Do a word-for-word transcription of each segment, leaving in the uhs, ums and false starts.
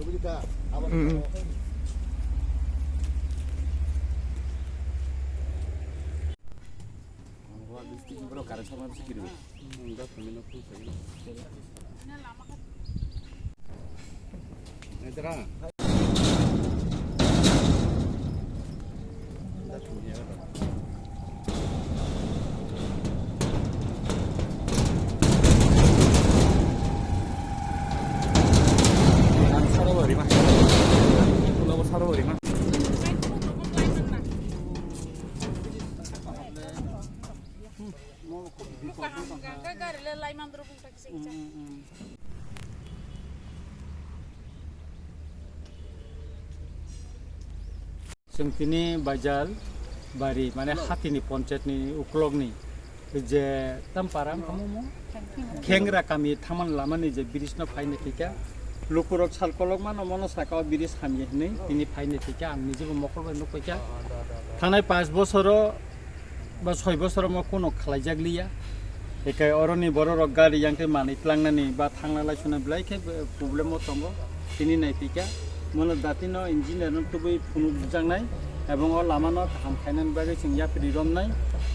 Mm. Chwng tini Baijal bari, mane, hatini ponchayat ni uklok ni je tam para wngkha mo? Khengra kami thaman lama ni je bridge no phaina thika. Lukurok sal kolok mano mono saka o bridge hamya hinwi tini phaina thika. Ang nijebo mokol bai nukpaikha. Thanai panch bosoro ba soi bosor omo kuno khlaijak liya. Ekai oroni bororok gari yang tei manwi tlangnani ba thangna lai suna belai khe problem o tongo. Tini nai pika mono dati no engineer no tubui phunukjaknai ebong o lama no kaham khainani bagwi chwng yapri romnai.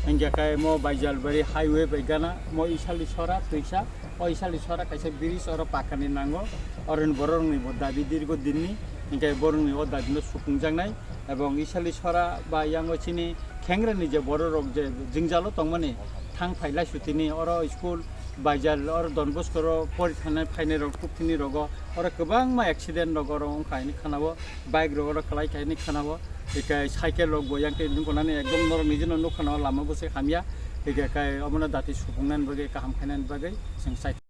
Hingkhe kai mo Baijalbari highway bai gana mo Isali sora twisa. O Isali sora kaisa bridge oro pakani nango. Oroni bororokni bo dabi dirgo dinni. Hingkhe borokni o dabi no suphungjaknai. Ebong Isali sora ba yango chini khengrani je bororok je jwngjalo tongmani thang phai lai sutini oro school Baijal oro Don Bosco ro pori thangnai phainai rok tuktini rogo oro kwbangma accident rok oro wngkha hini khanao, bike rok oro kwlai kha hini khanao, hingkhe cycle rok bo yang tei nuknani ekdom norok nijino nukha no lama bwswk hamya, hingkhe kai omono dati supungnani bagwi kaham khainani bagwi chwng chai.